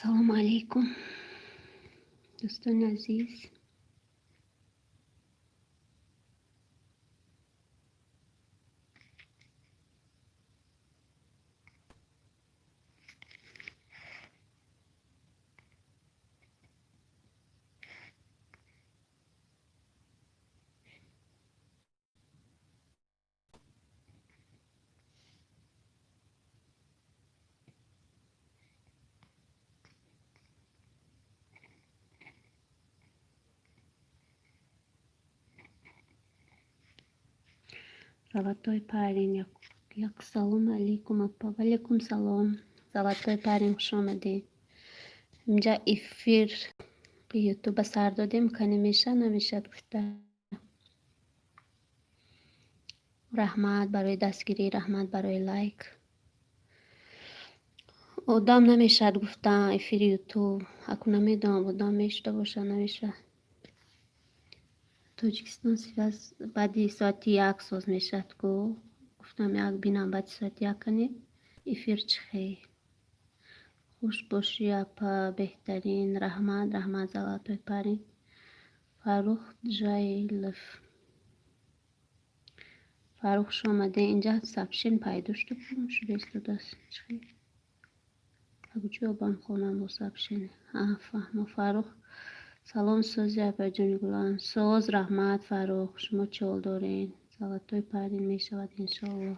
Ассалому алайкум, дӯстони азиз. Золотой парень, як салом алейкум, апа. Валейкум салом. Золотой парень, хуш омадед. Инҷа эфир Ютуба сар додем, кане меша намешад гуфта. Раҳмат барои дастгирӣ, раҳмат барои лайк. Одам намешад гуфта эфири Ютуб. Аку намедонам, одам мешуда боша, намеша. Тоҷикистон связь баъди соати 1 соз мешад ку. Гуфтам, як бинам, баъди соати 1 кани эфир чӣ хел. Хуш бошӣ, апа, беҳтарин. Раҳмат, раҳмат, золотой парень. Фаррух Ҷайлов. Фаррух, хуш омадед. Инҷа сообщение пайдо шуда шуда истодааст. Чӣ хел? Куҷо ёбам хонам бо сообщение? А, фаҳмо, Фаррух. Салом, сози, апаҷони гулам. Соз, раҳмат, Фаррух. Шумо чӣ ҳол доред? Золотой парень, мешавад, иншоаллоҳ.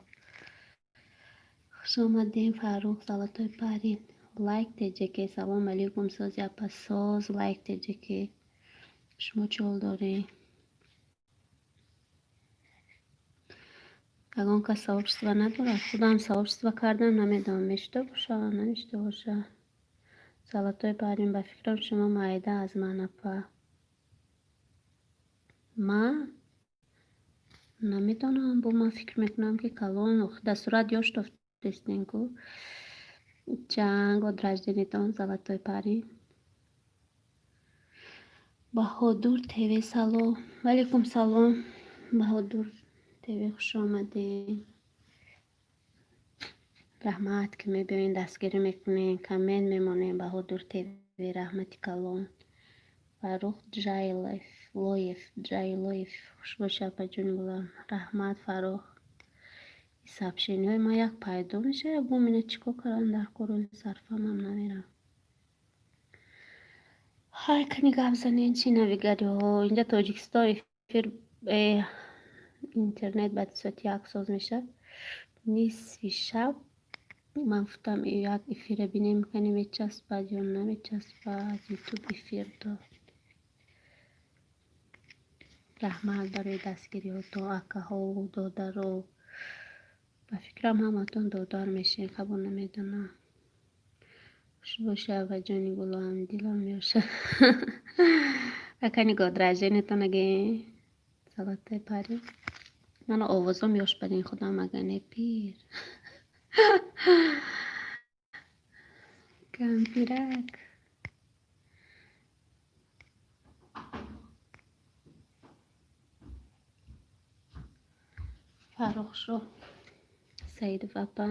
Хуш омадем, Фаррух, золотой парень. Лайк теҷеке. Салом алейкум, сози, апа. Соз, лайк теҷеке. Шумо чӣ ҳол доред? Ягон кас сообщество надорад? Худам сообщество кардам, намедонам, мешуда боша, намешуда боша. Золотой парень, ба фикрам, шумо майда аз ман, апа. Ман намедонам, бо ман фикр мекунам, ки калон дар сурат ёш тофтестен ку. Чанд год рождение тон, золотой парень? Баҳодур ТВ, салом. Валейкум салом. Баҳодур ТВ, хуш омадед. Раҳмат, ки мебиёен, дастгирӣ мекунед, коммент мемонед. Баҳодур ТВ, раҳмати калон. Фаррух Ҷайлов, Лоев, Ҷайлоев, хуш бошӣ, апаҷони гулам. Раҳмат, Фаррух. Сообщение ҳои ман як пайдо мешавад, гум. Ина чӣ кор кардам дар кори сарфамам намерам. Ҳай, кани гап занен, чӣ навигариҳо? Инҷа Тоҷикистон эфир интернет баъди соати 1 соз мешавад. Нисфи шаб ман гуфтам, як эфира бинем, кани мечаспад ё намечаспад. Ютуб эфир дод. Раҳмат барои дастгириҳото, акаҳову додаро. Ба фикрам, ҳаматон додар мешавед, қабул намедонам. Хуш бошӣ, апаҷони гулам, дилам меошад. Акани год рождение тон аге, золотой парень. Мана овозом ёш барин худам, ага не пир. Кампирак. Фаррухшоҳ Саидов, апа,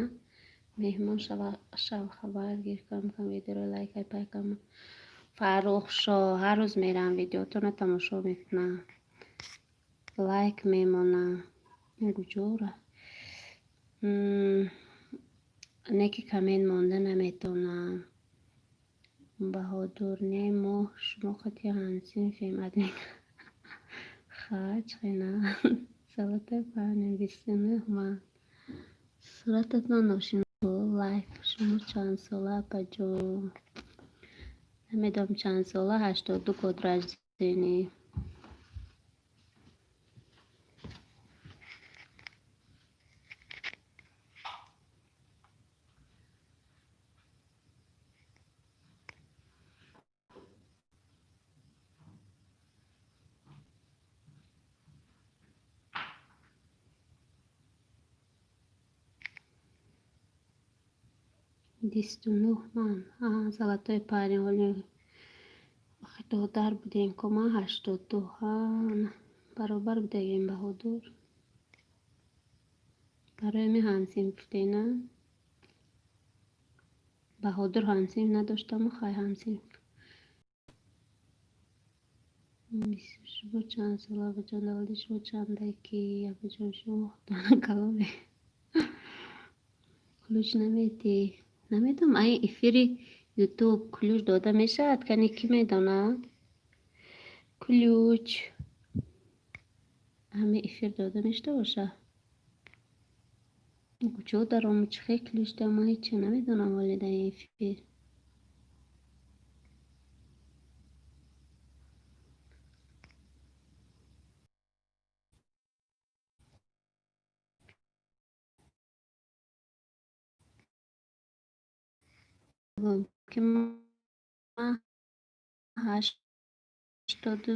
меҳмон шав, хабар гир, кам кам видеоро лайк пай кам. Фаррухшоҳ, ҳар рӯз мерам, видеотонро тамошо мекунам. Лайк мемонам. Куҷора? Не ки коммент монда наметавонам. Баҳодур, не, мо шумо қати ҳамсинфем. Ха, чӣ на? Золотой парень, 29 ман. Сурататон ношино. Лайк. Шумо чанд сола, апаҷон? Намедонам чанд сола, 82 год рождение. 29 ман. Золотой парень, ҳоли додар будем ку, ман 82. Ҳа, баробар будагем, Баҳодур. Барои ҳамин ҳамсинф гуфтена. Баҳодур ҳамсинф надоштаму хай ҳамсинф. Шумо чанд сола, абаҷон? Давлати шумо чанда ки, абаҷон? Шумо дона каломе. Ключ наметӣ? Намедонам, ай эфири ютуб ключ дода мешавад? Кани, кӣ медонад? Ключ ҳамин эфир дода мешуда боша? Куҷо дарому, чӣ хел ключ да? Ман ҳечи намедонам вале дар ин эфир. Ки ман 82,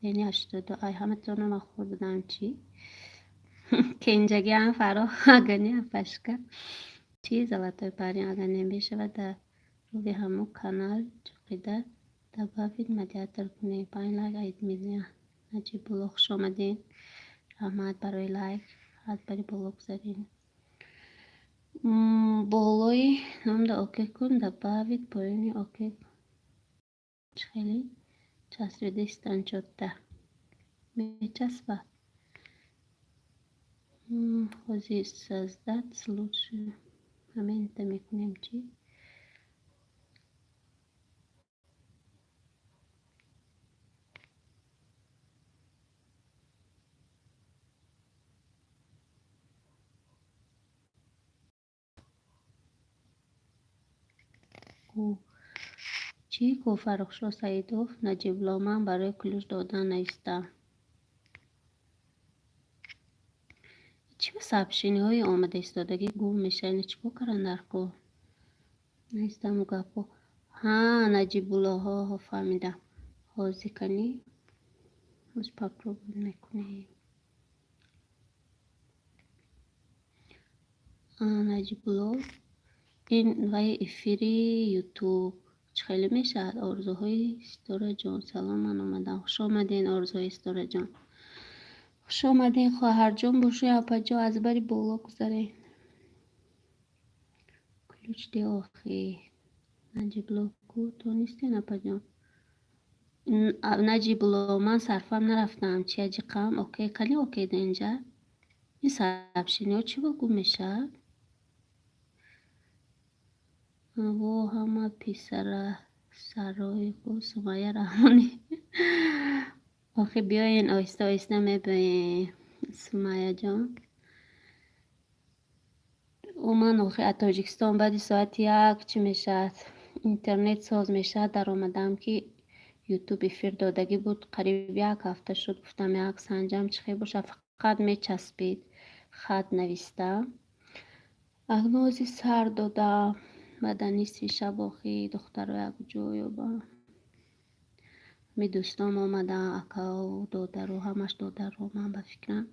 яъне 82. Ай, ҳаматонро ман хӯр будам, чӣ? Кенҷагиам Фарох агани апашка. Чӣ, золотой парень, агар намешавад, дар рӯи ҳамун канал ҷуқида добавить модератор кунед. Панҷ лайк айд мезиям. Наҷибулло, хуш омадед. Раҳмат барои лайк. Аз бари боло гузаред. Болои номда окей кун, добавить, поёни окей. Чӣ хеле часпида чотта мечаспад. Ҳозир создать лучше момента мекунем, чӣ? Чӣ ку, Фаррухшо Саидов, Наҷибулло, ман барои ключ додан навистам. Чӣ ба сообщениҳои омада истодагӣ гум мешавад? Ина чӣ кор кардан дар кор? Навистаму гапҳо. Ҳа, Наҷибулло, ҳо, фаҳмидам. Ҳозир кани? Ҳоз попробуем мекунем. Наҷибулло, ин вай эфири ютуб чӣ хеле мешавад? Орзуҳои Ситораҷон, салом, ман омадам. Хуш омадед, Орзуҳои Ситораҷон. Хуш омадед, хоҳарҷон бошед, апаҷон, аз бари боло гузаред. Ключ де охи. Наҷибулло, ку то нестен, апаҷон? Наҷибулло, ман сарфам нарафтам. Чи аҷиқам? Окей, кани окей да инҷа? Ин сообщениҳо чӣ ба гум мешавад? Во, ҳама писара сарои ку, Сумайя Раҳмонӣ. Охи, биёен, оҳиста оҳиста мебиёем, Сумайяҷон. Ман охи аз Тоҷикистон баъди соати 1 чӣ мешавад? Интернет соз мешавад, даромадам, ки ютуб эфир додагӣ буд. Қариб як ҳафта шуд, гуфтам, як санҷам, чӣ хел бошад. Фақат мечаспид хат навистам. Акнун ҳозир сар додам. Баъда нисфи шаб охи духтаро як ҷо ёбам. Ҳами дӯстон омаданд, акаву додару, ҳамаш додару, ман ба фикрам.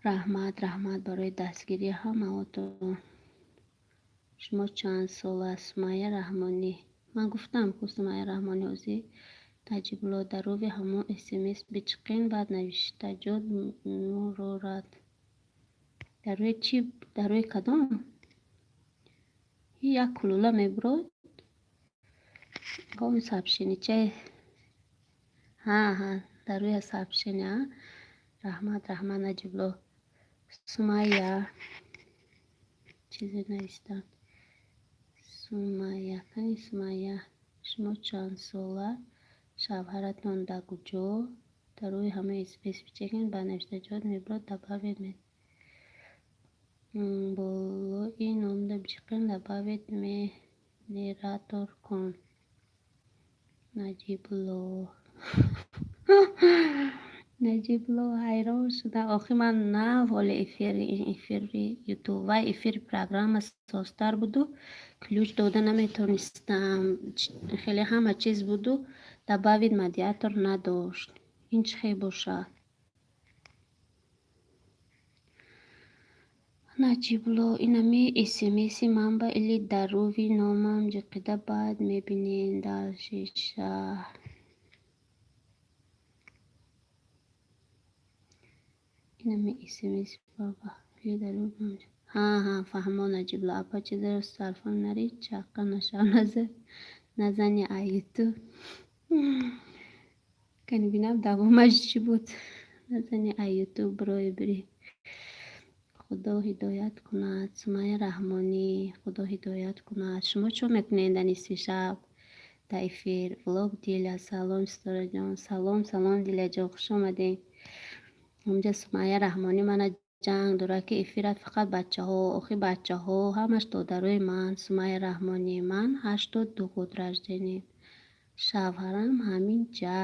Раҳмат, раҳмат барои дастгирии ҳамаотон. Шумо чанд сола, Сумайя Раҳмонӣ? Ман гуфтам ку, Сумайя Раҳмонӣ, ҳозир. Наҷибулло, дар рӯи ҳамон смс бичиқен, баъд навиштаҷот мурорад. Дар рӯи чӣ? Дар рӯи кадом? Як кулула мебурод. Он сообщеничаи. Ҳа, ҳа, дар рӯи сообщения. Раҳмат, раҳмат, Наҷибулло. Сумайя чизе навистанд. Сумайя, кани Сумайя, шумо чанд сола? Шавҳаратон дар куҷо? Дар рӯи ҳамаи смс бичекен, баъд навиштаҷот мебурод, добавить болои номда бичиқен, добавить модератор кун. Наҷибулло. Наҷибулло, ҳайрон шудам. Охи, ман нав ҳоли эфири, ин эфири ютуб, вай эфири программа созтар буду, ключ дода наметонистам. Хеле ҳама чиз буду, добавить модератор надошт. Ин чӣ хел бошад? Наҷибулло, инами смси манба или дар рӯи номам ҷиқида, баъд мебинед дальшеша. Инами смси баба или дар рӯи. Ҳа, ҳа, фаҳмо, Наҷибулло. Апа, чизеро сарфа нари, чақа нашав, назани ай Ютуб. Кани бинам, давомаш чӣ буд. Назани ай Ютуб, бирои бирӣ. Худо ҳидоят кунад. Сумайя Раҳмонӣ, Худо ҳидоят кунад. Шумо чӣ мекунед дар нисфи шаб дар эфир? Влог Диля, салом, Ситораҷон. Салом, салом, Диляҷон, хуш омадед. Ҳамҷа Сумайя Раҳмонӣ мана ҷанг дорад, ки эфират фақат бачаҳо. Охи, бачаҳо ҳамаш додарои ман. Сумайя Раҳмонӣ, ман 82 год рождения. Шавҳарам ҳамин ҷа.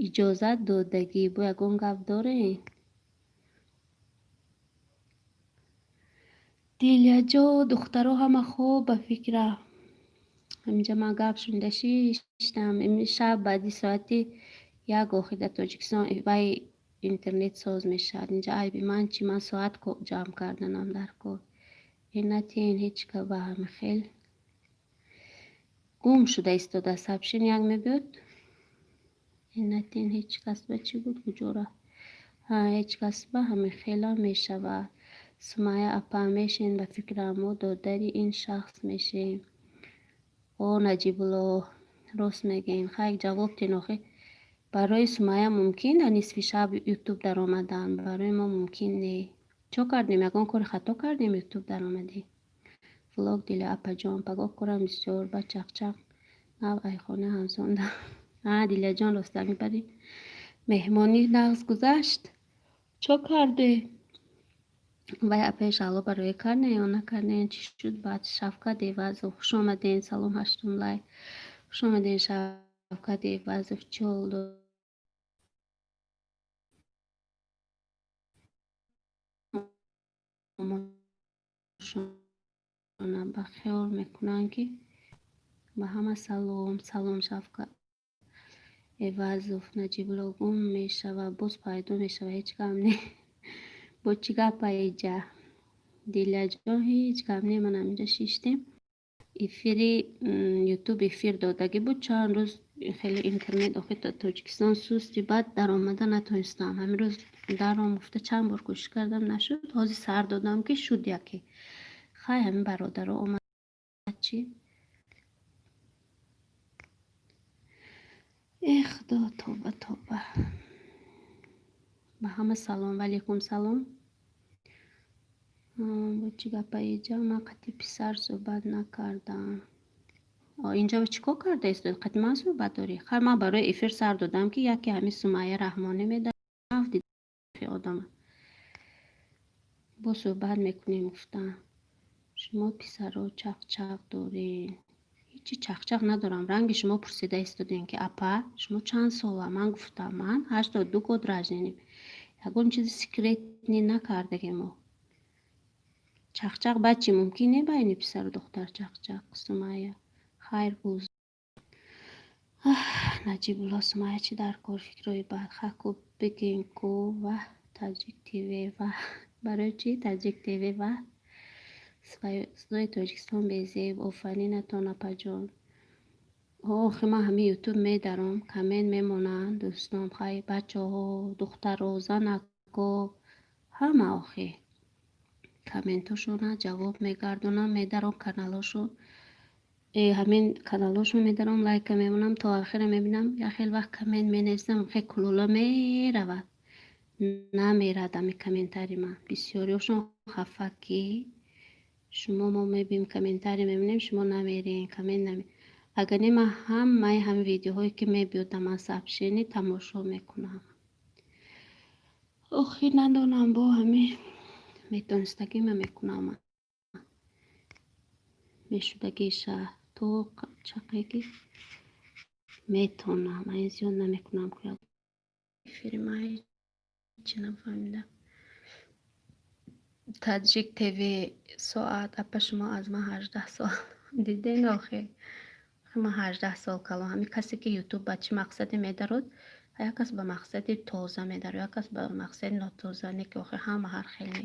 Иҷозат додагӣ, бо ягон гап доред? Диляҷо, духтаро ҳама хоб, ба фикра. Ҳаминҷа ман гап шунида шиштам. Шаб баъди соати 1 охи дар Тоҷикистон вай интернет соз мешавад. Инҷа айби ман чӣ? Ман соат ҷамъ карданам дар кор. Натиен ҳеҷ ка ба ҳами хел гум шуда истода. Сообщение як мебиёд. Натиен ҳеҷ кас ба чӣ буд, куҷо рафт? Ҳа, ҳеҷ кас ба ҳами хела мешавад. Сумайя апа, мешен, ба фикрам, мо додари ин шахс мешем. О, Наҷибулло, рост мегӯен. Хай, ҷавоб тен охи. Барои Сумайя мумкин дар нисфи шаб Ютуб даромадан, барои мо мумкин не. Чо кардем? Ягон кори хато кардем, Ютуб даромадем? Влог Диля, апаҷон, пагоҳ корам бисёр, ба чақчақ нав айхона ҳамсонда. А, Диляҷон, ростак мебарӣ? Меҳмонӣ нағз гузашт? Чо карде? Вай апаи Шаҳло барои кардем ё накардем? Чӣ шуд баъд? Шавкат Эвазов, хуш омадем. Салом, ҳаштум лайк. Хуш омадем, Шавкат Эвазов. Чӣ ҳол доред? Ба хиёл мекунанд, ки ба ҳама салом. Салом, Шавкат Эвазов. Наҷибулло гум мешавад, боз пайдо мешавад. Ҳеҷ гап не. Бо чӣ гапа иҷа? Диляҷон, ҳеҷ гап не, ман ҳаминҷа шиштем. Эфири Ютуб эфир додагӣ буд чанд рӯз, хеле интернет охи Тоҷикистон сусти, баъд даромада натонистам. Ҳамин рӯз даром гуфта чанд бор кӯшиш кардам, нашуд. Ҳозир сар додам, ки шуд яке. Хай, ҳамин бародаро омад чӣ? Э, Худо, тоба, тоба. Ба ҳама салом, валейкум салом. Бо чӣ гапа иҷа? Ман қати писар суҳбат накардам. Инҷа чӣ кор карда истоди? Қати ман суҳбат дорӣ? Хай, ман барои эфир сар додам, ки яке ҳамин Сумайя Раҳмонӣ медафт одама. Бо суҳбат мекунем, гуфтам. Шумо писаро чақчақ доред. Ҳечи чақчақ надорам. Ранги шумо пурсида истодем, ки апа, шумо чанд сола? Ман гуфтам, ман 82 год рождения. Ягон чизи секретный накардагем мо. Чақчақ баъд чӣ, мумкин не байни писару духтар чақчақ, Сумайя? Хайр гӯз. Наҷибулло, Сумайя чӣ дар кор, фикрҳои бад. Хаку бигем ку ваҳ Таҷик ТВ ваҳ. Барои чӣ Таҷик ТВ ваҳ? Садои Тоҷикистон безеб. Офаринатон, апаҷон. Охи, ман ҳамин Ютуб медаром, коммент мемонанд дӯстон, хай, бачаҳо, духтаро, занако, ҳама охи. Комментҳошона ҷавоб мегардонам, медаром каналҳошон. Ҳамин каналҳошон медаром, лайка мемонам, то охира мебинам. Як хел вақт коммент менависам, хе кулула меравад. Намерад ҳами комментарий ман. Бисёриҳошон хафа, ки шумо мо мебинем, комментарий мебинем, шумо намерем, коммент наме. Агар не, ман ҳамаи ҳамин видеоҳое, ки мебиёд дар ман сообщение, тамошо мекунам. Охи, надонам, бо ҳамин метонистагима мекунам ман. Мешудагиша то чақе ки метонам, ман ин зиёд намекунам. Эфири ман ҳечи нафаҳмидам. Таҷик ТВ соат, апа, шумо аз ман 18 сол. Диден охи? Ман 18 сол калон. Ҳамин касе, ки Ютуб ба чӣ мақсаде медарод, як кас ба мақсади тоза медарод, як кас ба мақсади нотоза. Не ки охи ҳама ҳар хел не.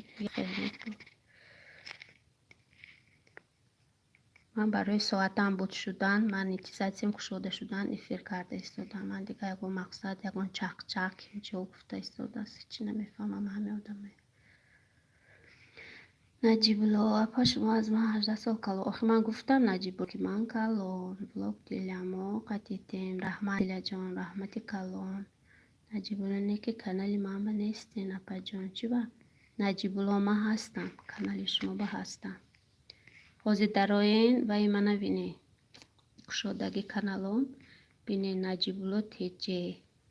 Ман барои соатам буд шудан, монетизатсиям кушода шудан эфир карда истодам. Ман дигар ягон мақсад, ягон чақчақ ким чиҳо гуфта истодааст, ҳечи намефаҳмам ҳамин одаме. Наҷибулло, апа, шумо аз ман 18 сол калон. Охи, ман гуфтам, Наҷибулло, ки ман калон. Блог Дилямо қатитем. Раҳмат, Диляҷон, раҳмати калон. Наҷибулло, не ки канали ман ба нестен, апаҷон. Чӣ ба? Наҷибулло, ман ҳастам. Канали шумо ба ҳастам. Ҳозир дароен ваи мана бинед. Кушодаги каналом. Бинед, Наҷибулло ТЖ.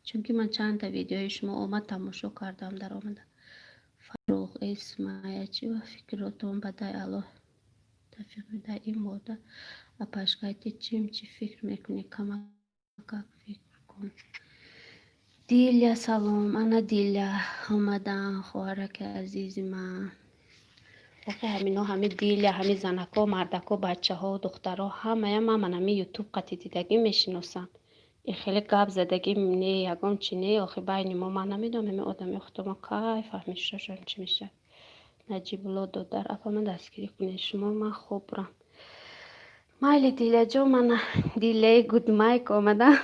Чунки ман чандта видеои шумо омад, тамошо кардам, даромада. Фаррух, Эсмая, чӣ ба фикротон бадай, Аллоҳ тавфиқ бидай. Ин мода апашкайти чим чӣ фикр мекунӣ? Камакак фикр кун. Диля, салом. Ана Диля омадан, хоҳараки азизи ман. Охи, ҳамино, ҳами Диля, ҳами занако, мардако, бачаҳо, духтаро, ҳамая ман манами ютуб қати дидагӣ мешиносам. И хеле гап задагӣ не, ягон чи не. Охи, байни мо ман намедонам, ҳами одами худомо кай фаҳмишашон чӣ мешавад. Наҷибулло додар, апа, ман дастгирӣ кунед шумо, ман хоб бурам. Майли, Диляҷон, мана Диляи гудмайк омадан.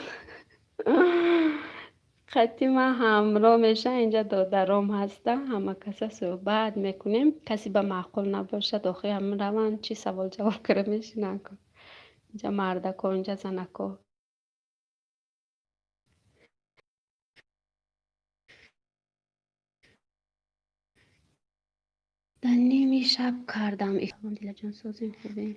Қати ман ҳамроҳ мешаванд. Инҷа додаром ҳастанд, ҳама каса суҳбат мекунем. Касе ба маъқул набошад, охи, ҳам раванд, чӣ савол ҷавоб кара мешинанд. Инҷа мардако, инҷа занако. Дар ними шаб кардам. Дилаҷон, созем, хубем.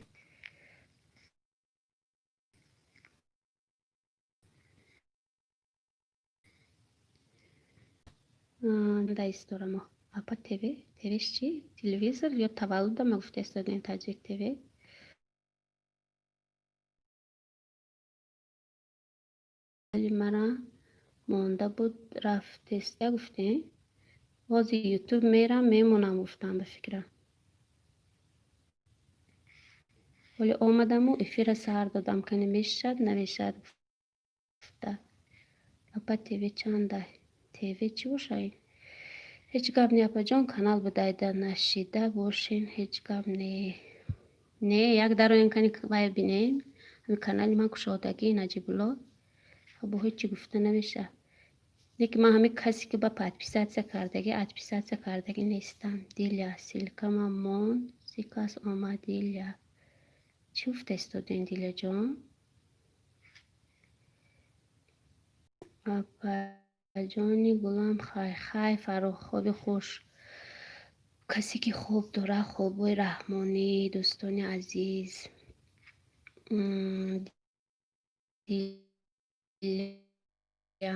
Да исторамо. Апа, ТВ? ТВш чӣ? Телевизор ё таваллуда ма гуфта истодем, Таҷик ТВ? Мара монда буд, рафтеста гуфтем. Ҳозир ютуб мерам, мемонам, гуфтам, ба фикрам. Ҳоле омадаму эфира сар додам, кани мешавад, намешавад гуфта. Апа, ТВ чанда? ТВ чӣ боша ин? Ҳеҷ гап не, апаҷон, канал будайда нашида бошен, ҳеҷ гап не. Не, як дароен, кани вай бинем. Ҳами канали ман кушодагӣ, Наҷибулло. Бо ҳеҷ чӣ гуфта намешавад. Лекин ман ҳами касе ки ба подписаться кардагӣ, отписаться кардагӣ нестам. Диля, ссылкама монд, си кас омад, Диля. Чӣ гуфта истодем, Диляҷон? Апаҷони гулам, хай, хай, Фаррух, хоби хуш. Касе ки хоб дорад, хобҳои раҳмонӣ, дӯстони азиз. Диля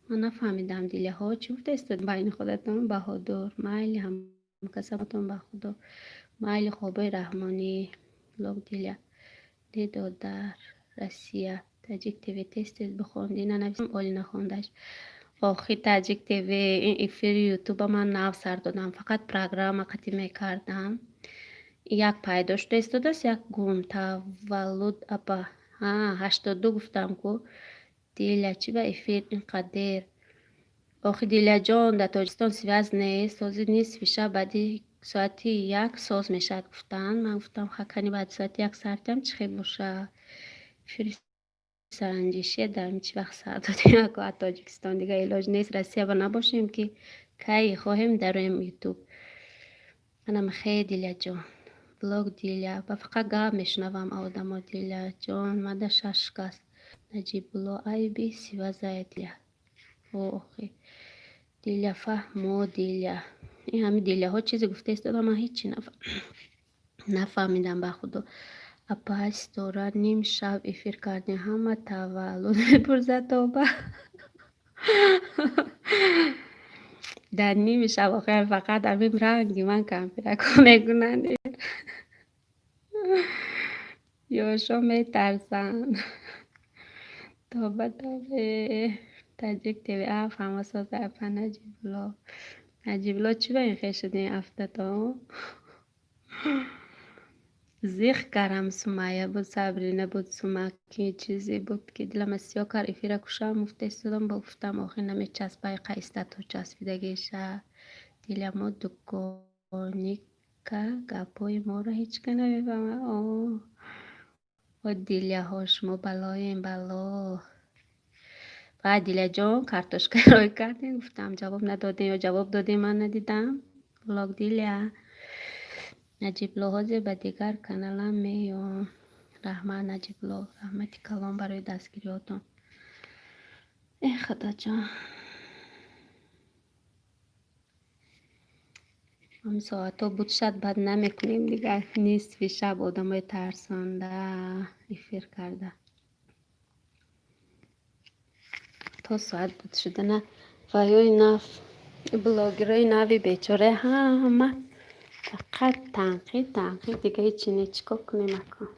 ман нафаҳмидам, Диляҳо чӣ гуфта истод байни худатон. Баҳодур, майли, ҳамкасабатон ба Худо. Майли, хобҳои раҳмонӣ. Блог Диля. Не, додар, Россия. Таҷик ТВ тез тез бихонди, нанависам, оли нахондаш. Охи, Таҷик ТВ, ин эфири ютуба ман нав сар додам, фақат программа қатӣ мекардам. Як пайдо шуда истодааст, як гум. Таваллуд, апа? Ҳа, 82 гуфтам ку. Диля, чӣ ба эфир ин қадер? Охи, Диляҷон, дар Тоҷикистон связь нест. Ҳозир нисфи шаб, баъди соати 1 соз мешавад гуфтанд. Ман гуфтам, хакани баъди соати 1 сартиам чӣ хел бошад? Эфири санҷишия дар чӣ вақт сар додем? Ако аз Тоҷикистон дигар илоҷ нест. Россия ба набошем, ки кай хоҳем дароем ютуб. Анам хе, Диляҷон. Блог Диля. Ба фақат гап мешунавам одамо, Диляҷон. Мада шаш кас. Наҷибулло, айби сивазая, Диля. О, охи. Диля, фаҳмо, Диля. Ин ҳами Диляҳо чизе гуфта истода, ман ҳечи нафаҳмидам, ба Худо. Апа Ситора, ним шаб эфир кардем, ҳама таваллуд мепурсад, тоба. Дар ними шаб охир фақат ҳамин ранги ман кампирако мекунанд. Ёшо метарсанд. Тоба, тобе. Таҷик ТВ, а фаҳмосоза, апа Наҷибулло. Наҷибулло, чӣ ба ин хел шудем афтато? Зиқ кардам, Сумайя буд, Сабрина буд, Сумаки чизе буд, ки дилама сиёҳ кард, эфира кушам гуфта истодам, бо гуфтам, охир намечаспа, иқа истато часпидагиша. Дилямо дуконика, гапҳои моро ҳеҷ ка намефаҳмад. О, Диляҳо, шумо балоем, бало. Баъд Дилаҷон картошка рой кардем, гуфтам ҷавоб надодем ё ҷавоб додем, ман надидам. Влог Диля. Наҷибло ҳозир ба дигар каналам меём. Раҳмат Наҷибло, раҳмати калон барои дастгириётон. Э Худоҷон. Ҳамин соатҳо буд шад баъд намекунем дигар. Нисфи шаб одамои тарсонда эфир карда. То соат буд шудана ва ёи нав блогерои нави бечора ҳама фақат танқид танқид дига ҳечи не. Чӣ кор кунем акун?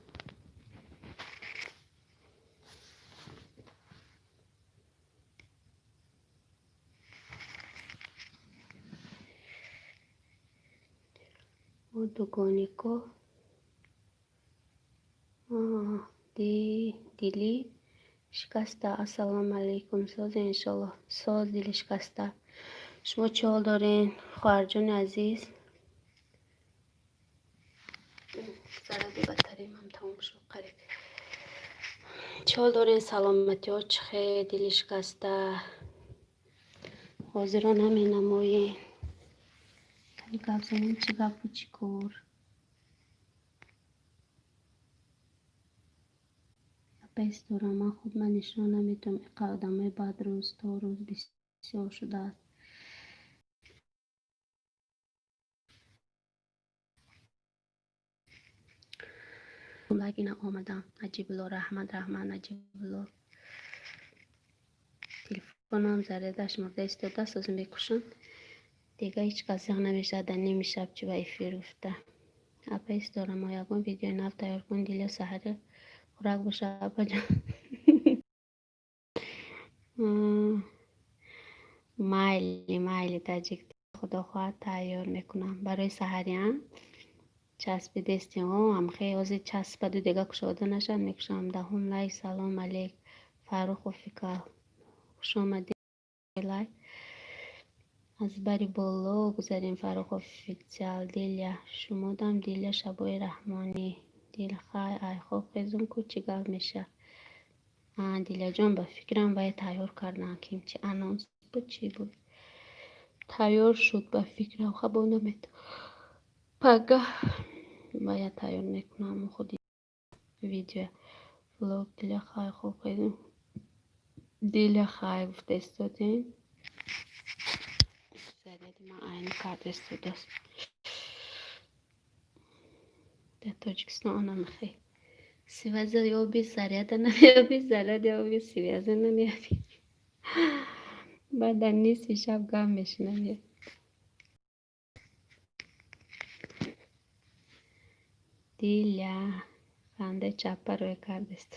Мо дугонико дили шикаста. Ассалому алайкум. Созе иншоллоҳ. Соз дили шикаста. Шумо чӣ ҳол дорен, хоҳарҷони азиз? Заради батареямам тамом шуд қариб. Чӣ ҳол дорен, саломатиҳо чӣ хел, дили шикаста? Ҳозирон ҳаминамоен. Кани гап занем, чӣ гапу чӣ кор? Гапа исторам, ман худ ман нишон наметавонам. Иқа одамои бад рӯз то рӯз бисёр шудааст. Лайк ина омадам. Наҷибулло, раҳмат, раҳмат, Наҷибулло. Телефонам зарядаш мурда истодааст, ҳозир мекушам. Дига ҳеҷ кас зиқ намешавад дар ними шаб чӣ ба эфир гуфта. Апа исторам, ягон видеои нав тайёр кун, Дилё саҳари хӯрак боша, апаҷон. Майли, майли, таҷик, худо хоҳад тайёр мекунам. Барои саҳариам часпидести. Ҳамхе ҳозир часпаду дига кушода нашад, мекушам. Даҳум лайк. Салом алейк. Фарруху Фикал. Хуш омадед лайк. Аз бари боло гузарем Фаррух официал. Диля. Шумодам Диля шабои раҳмонӣ. Дилхай ай хоб хезум ку чӣ гап меша? Диляҷон ба фикрам вай тайёр кардан ким чи анонс буд чӣ буд? Тайёр шуд ба фикрам хабо намед. Пагаҳ бояд тайёр мекунам худи видео. Влог Диля хай хоб хезум. Диля хай гуфта истодем. Заряди ман айни карда истодааст. Дар Тоҷикистон онамихе. Связа ёби, заряда намеёби, заряд ёби, связа намеёби. Баъд дар нисфи шаб гап мешунавед. Диля хандаи чаппа рӯй кардаст.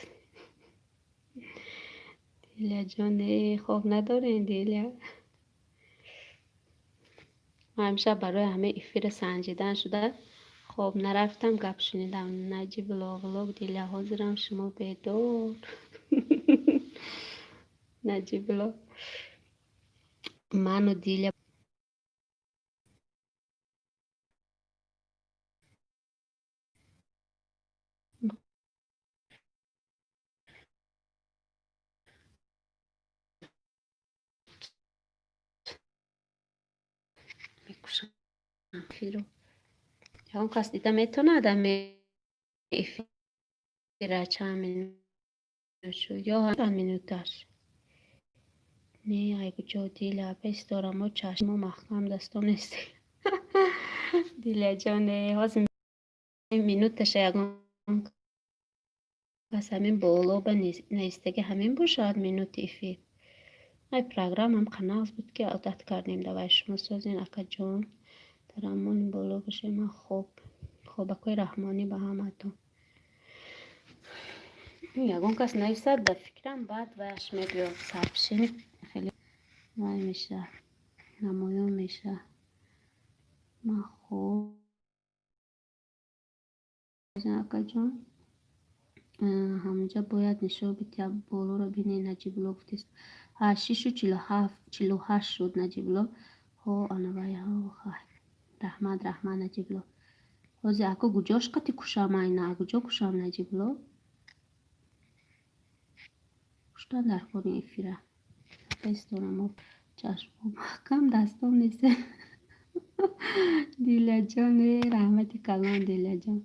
Диляҷон, э хоб надорен, Диля? Ман ҳамеша барои ҳамаи эфира санҷидан шуда хоб нарафтам, гап шунидам. Наҷибулло влог Диля ҳозирам шумо бедор. Наҷибулло. Ману Диля мекушам эфирро. Ягон кас дида метавонад ами эфира чанд минут шуд ё чанд минуташ? Не, ай куҷо Диля, апа исторам, мо чашмо маҳкам дастон нест. Диляҷон, э ҳозир минуташа ягон кас ҳамин боло ба наистаги ҳамин бошад минути эфир. Ай программам қанағз буд ки одат кардем. Давай шумо созен акаҷон. Дар амони боло бошед. Ман хоб. Хобакҳои раҳмонӣ ба ҳаматон. Ягон кас нависад ба фикрам баъд ваяш мебиёд. Сообщение хеле вай меша. Намоён меша. Ман хоб. Акаҷон. Ҳамҷа бояд нишон бидиҳад болоро бинед Наҷибулло гуфтест. Шишу чилу ҳафт чилу ҳашт шуд Наҷибулло. Ҳо анавай ҳо хай. Раҳмат, раҳмат Наҷибулло. Ҳозир ако куҷош қати кушам айна? Куҷо кушам Наҷибулло? Куштан дар кори эфира. Рафта исторам. Чашмом маҳкам, дастом нест. Дилаҷон, э, раҳмати калон, Дилаҷон.